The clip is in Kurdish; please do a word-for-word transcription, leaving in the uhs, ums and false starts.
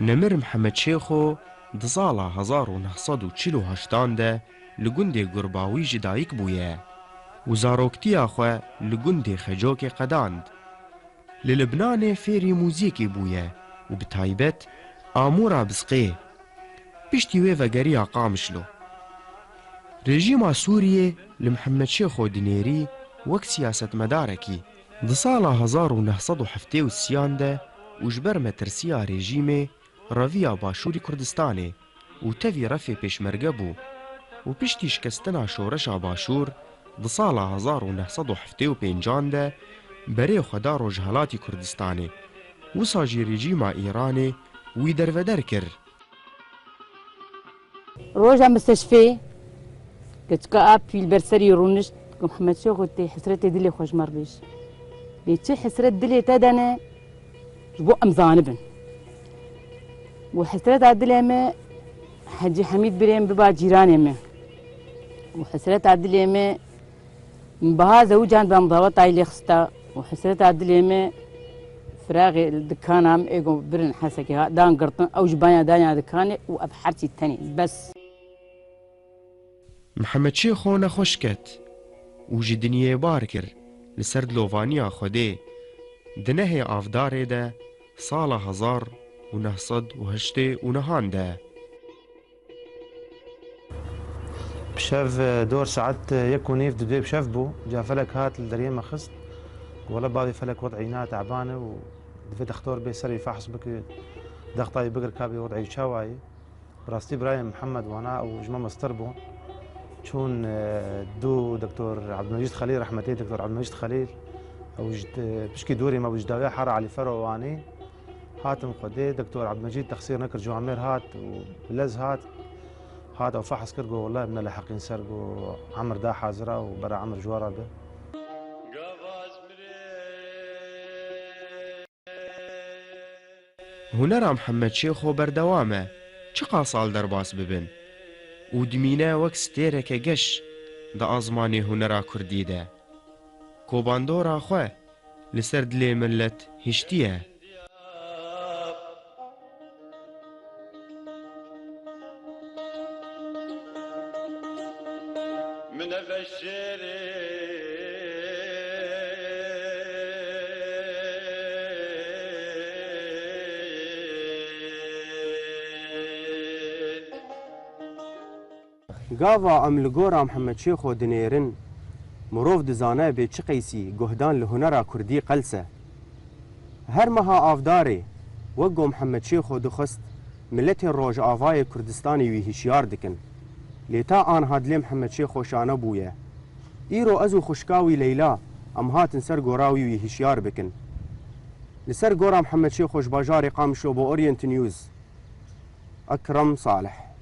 Nemir Mihemed Şêxo di sala hezar û neh sed û çil û heştan de li gundê Gurbawî ji dayik bûye û zaroktiya xwe li gundê Xecokê qedand. Li Libnanê fêrî muzîkê bûye û bi taybet Amûra Bizqê. Piştî wê vegeriya Qamişlo. Rejîma Sûriyê li Mihemed Şêxo dinêrî wek siyasetmedarekî. Di sala hezar û neh sed û heftê û sêyan de û ji ber metirsiya rejîmê reviya Başûrî Kurdistanê û tevî refê pêşmerge bû û piştî şikestina şoreşa Başûr di sala hezar û neh sed û heftê û pêncan de berê xwe da Rojhelatî Kurdistanê. Wisa jî rejîma Îranê wî derveder kir. Roja misteşfê, keçika a pîl ber serî rûnişt, ku Mihemed Şêxo tê hesretê dilê xwe ji me re bêj. Lê çi hesret dilê te de ne, ji bo em zanibin. Û hesreta dilê me, Hecî Hemîd birê min biba cîranê me. Û hesreta dilê me, Min biha zewicand bam dawetayî lê xista û hesreta dilê me firaxê li dikana min ê ku birin hesekê ha-, dan girtin, ew ji banya danya dikanê û ev hertî tenê. Bes. Mihemed Şêxo nexweş ket û ji dinyê bar kir li ser dilovaniya Xwedê di nehê Avdarê de sala hezar û neh sed û heştê û nehan de. Bi şev, e, dor saet, e, yek û nîv di duyê bi şev bû. Ca felek hat li deriyê me xist. Wele bavê felek wed'î na teban e û divê dextor bê serê fehs bike, dextayê bigir ka bê wed'î çawa ye. Bi rastî birayê Mihemed wana û ji me mestir bû. Çûn, e, dû Doktor Ebdulmecîd Xelîl, rehmetê Doktor Ebdulmecîd Xelîl, ew ji, e, pişkî dorê me bû, ji dawiya Hera Elî Fero wanî. Hatim Xwedê, Doktor Ebdulmecîd texsîr nekir, ciwamêr hat û bi lez hat. Hat ew fehs kir, got, "Wele em ne li heqîn ser," got, "Emir da hazira û bera emir ji we re be." Hunera Mihemed Şêxo berdewam e, çiqas sal derbas bibin û dimîne wek stêreke geş di azmanê hunera kurdî de. Kobandora xwe li ser dilê milet hiştiye. Gava em li gora Mihemed Şêxo dinêrin, mirov dizane bê çi qeysî guhdan li hunera kurdî qels e. Her meha Avdarê, wek ku Mihemed Şêxo dixwest, miletên Rojavayê Kurdistanê wî hişyar dikin. Lê ta anha dilê Mihemed Şêxo şane bûye. Îro ez û xwişka wî Leyla em hatin ser gora wî wî hişyar bikin. Li ser gora Mihemed Şêxo ji bajarê Qamişlo bo Orient News, Ekrem Salih.